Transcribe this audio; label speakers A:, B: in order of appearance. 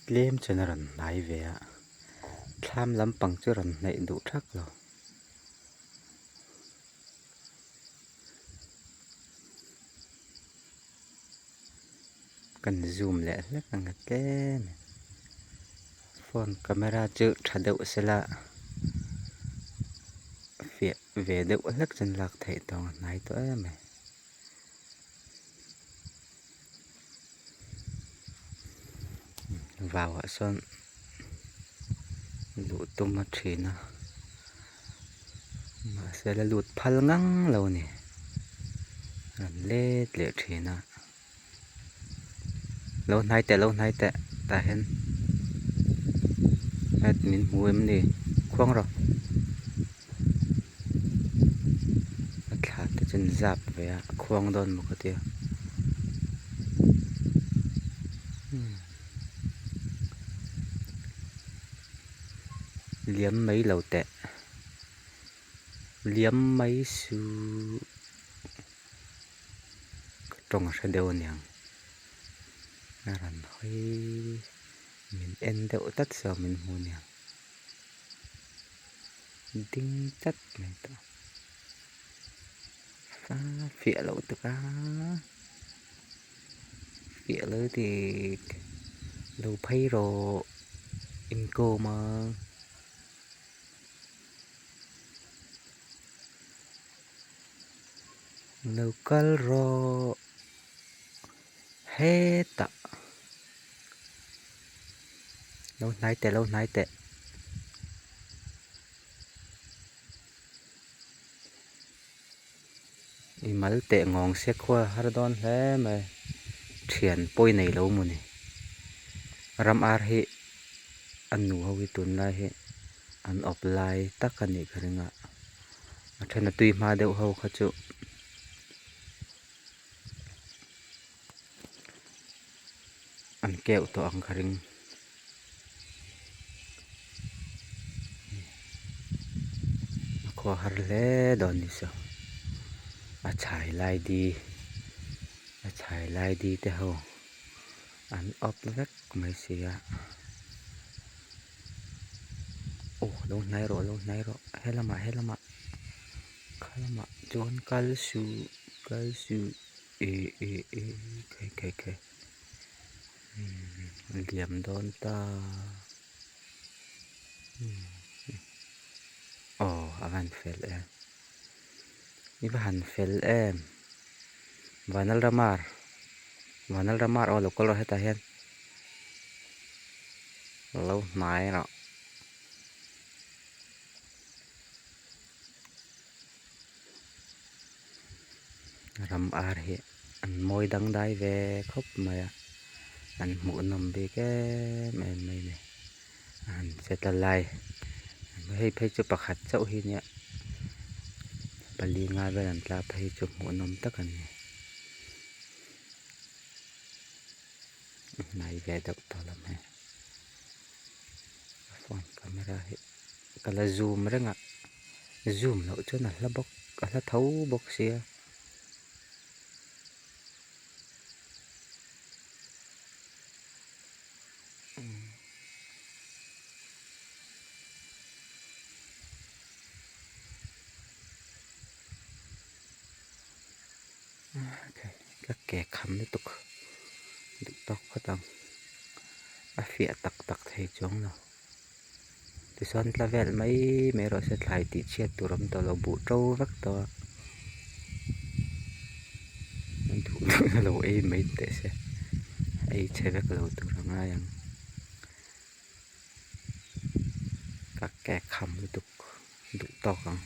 A: Tlem chuan a rawn hnai ve a, thlam lampang chu a rawn hnaih duh thak lo. Kan zoom leh hlek ang a tlem in phone camera chu tha deuh sela fiah ve deuh hlek chuan lak theih tawh ang a hnai tawh em mai. Vauah sawn luh tum a thin a mahse la lut phal ngang lo a ni rawn let leh thin a lo hnai teh lo hnai teh tah hian het min hmu em ni khuang rawh. A thla te chu an zap ve a a khuang dawn maw ka tia liam mai lo teh liam mai suh ka tawng a hre deuh aniang a rawn hawi min en deuh tlat saw min hmu aniang. Ding tlat mai tawh a fiah loh tuk a fiah lo dik lo phei rawh inkawm a. Lo kal rawh hetah lo hnai teh lo hnai teh i mal teh ngawng se khua har dawn hle mai thian pawi nei lo maw ni ram ar hi a nu ho hi tunlai hi an awp lai tak a nih ka ring a a then a tui hma deuh ho kha chu. An keuh tawh ang ka ring. A khua har hle dawn ni saw. A chhai lai di a chhai lai di te ho an awp vek mai si a. Aw lo hnai rawh lo hnai rawh helamah helamah khalamah chuan kal suh kal suh. Eh eh eh khai khai khai umm a liam dawn ta umm aw a van fel em i va han fel em Vanlalramar Vanlalramar aw lo kal rawh hetah hian lo hnai rawh. Ram ar hi an mawi dangdai ve khawp mai a an hmuhnawm bik em em mai a ni a han che ta lai hei phei chu pakhat chauh hi nia pali nga vel an tla phei chu hmuhnawm tak an ni a hnai ve deuh tawh lam hei phone camera hi. Ka la zoom reng a zoom loh chuan a hla bawk a hla tho bawk sia. Ka ke kham lutuk duh tawk phawt ang a fiah tak tak thei chuang lo. Tichuan tla vel mai mai erawh se thlai tih chhiat tur awm tawh lo buh to vek tawh a duh duh na lo ei mai teh se ei chhe vek lo tur a ngai ang ka ke kham lutuk duh tawk ang.